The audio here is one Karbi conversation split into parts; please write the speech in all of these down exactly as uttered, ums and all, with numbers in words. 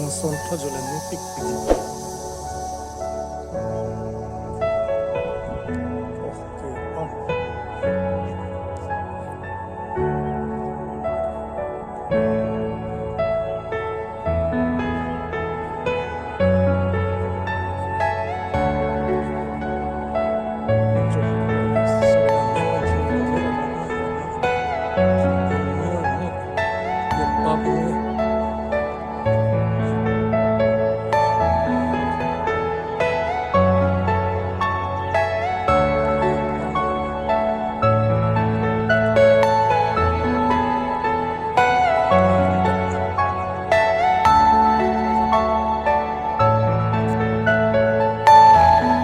Son thot jolan ni pikpik. Okay, on.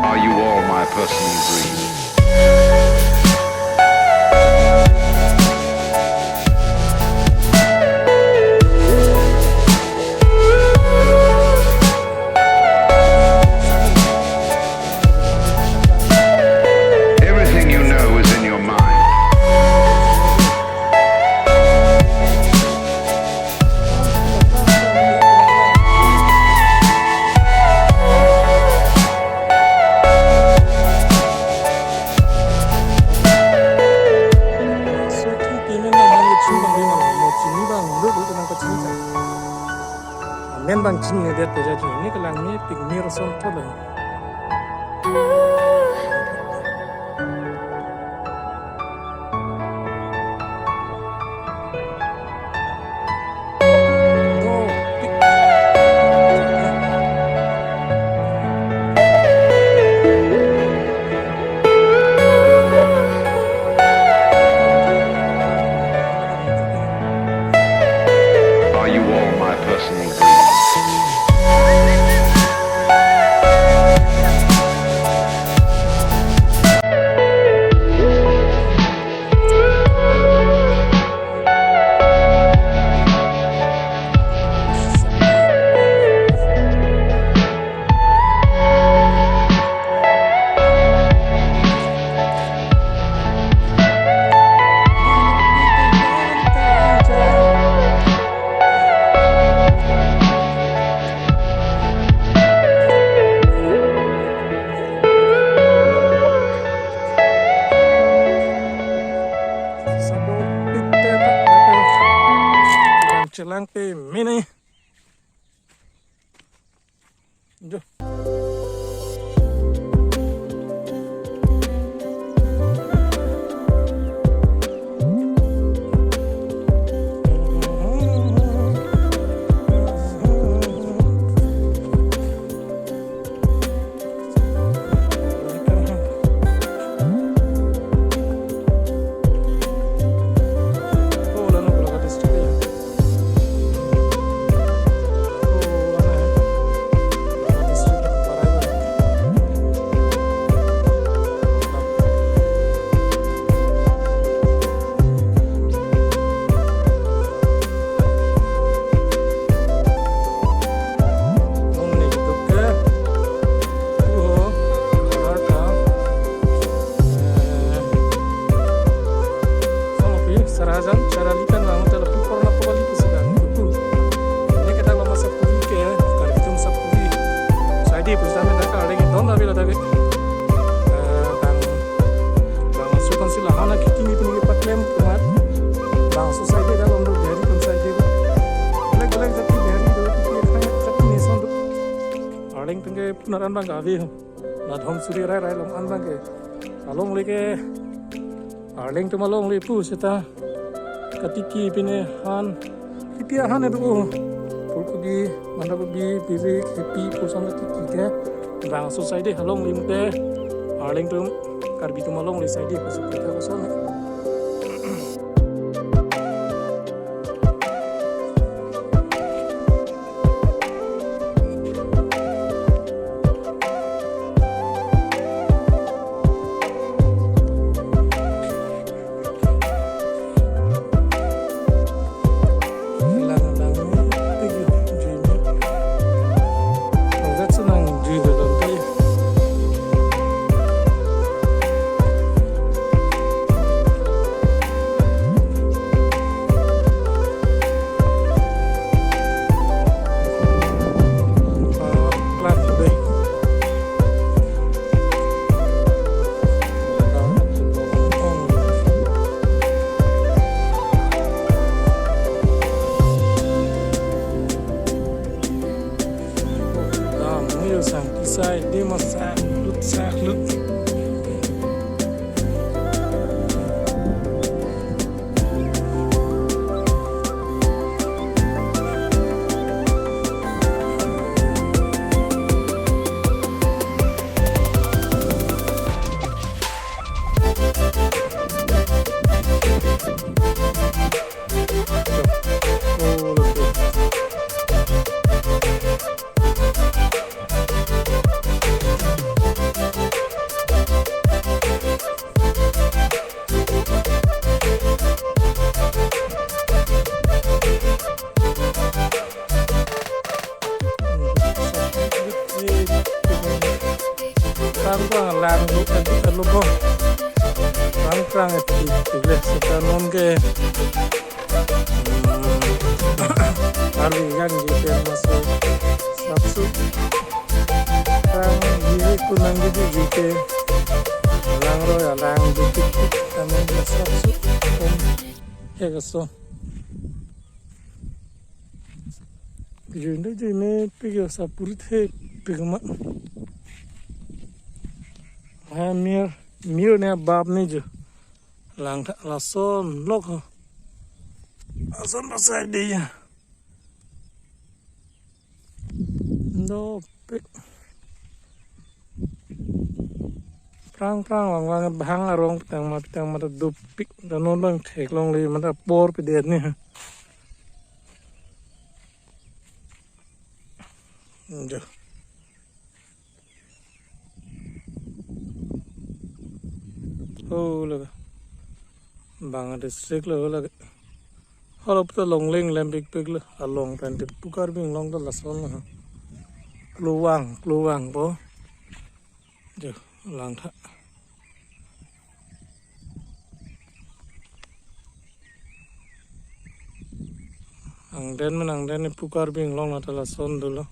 Are you all my personal dreams? Everything you know is in your mind. So, ki payment nang hang chun bang ri nang mo chini bang lo lo nang kachini cha. Amen bang chini ne det peja chini ne kelang ni pik mir son thot lo. Are you all my personal dreams? Sado pikte ta, chelang pemene. Jo. Mung ni ketuk ke, uho, harta, eh, somopi, sarajan, charalikan lang, tela pupor na pokali pusikan, kutu. Ini kita lama sapuri ke, karitum sapuri. Saidi pusame daka, ada yang don tapi lah tapi. Eh, bang, bang sukan sila hana kiti ni pini paklem kumat. Bang society dak lom do dari pun saidi. Belek belek jati dari do, jati ni son do. Arleng tengke punar an bang kave. Nadhom suri rai rai long an bang ke. Alongle ke. Arleng tum alongle pu seta. Katiki pine han. Kipi ahan edu. Pulkubi, mandakubi, bibik, hepi, puson katiki ke. Bang society alongle mute. Arleng tum, Karbi tum alongle saidi pusi kita koson. Lang lu adu alo bo. Prang prang e pik pik le seta non ke. Hmm. Arvi yang ji pen maso sapsu. Prang ji kunang ji ji ke. Langroi alang du pik pik kami sapsu. Kom he kaso. Jui nda jui me pik ya sapuri the pik ma. Ha mir mir ne bab ne ju. Langtha lason lok ho. Lason pasai de ya. Dopik. Prang prang lang lang bhang arong pitang ma pitang ma ta dopik. Dan non bang theklongle ma ta por pidet ni. Jo. Oh, laga. Bang district lo laga. Holo puta longleng lem pik pik lo. Along pen te Diphu Karbi Anglong ta lason lo. Kluwang, kluwang po. Jo, langtha. Angden men angden Diphu Karbi Anglong nata lason dolo.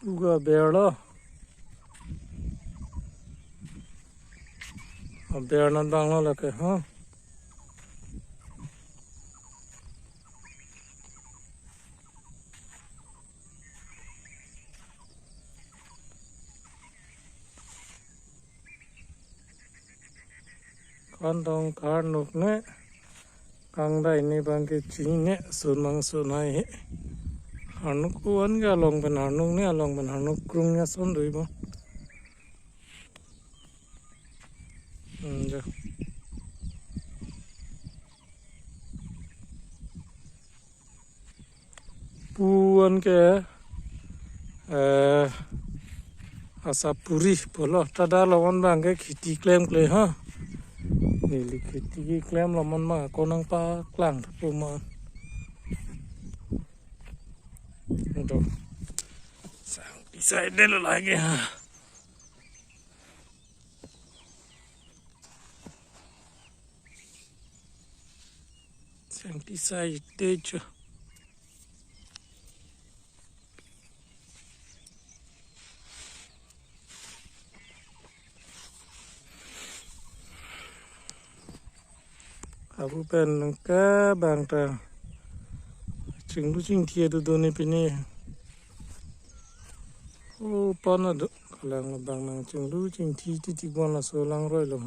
Puga berlo. Berna danglo lake, ha? Kantong karnuk ne kangdai ne bang ke chini ne sun mang sun hai he. Harnuk kuan ke along pen harnuk ne along pen harnuk krung ne son dui bo. Hmm, jo. Puan ke, eh, asapuri pulo, tada lomon bang ke kheti klemkle ha. Neli kheti keklem lomon bang ako nangpaklang thapo ma. Aduh. Sang pisai delo lagi ha. Sang pisai tejo. Abu pen ke bang ta chinglu chingthi adu do ne pini. O pan adu kalang bang nang chinglu chingthi titi bon laso langroi lo.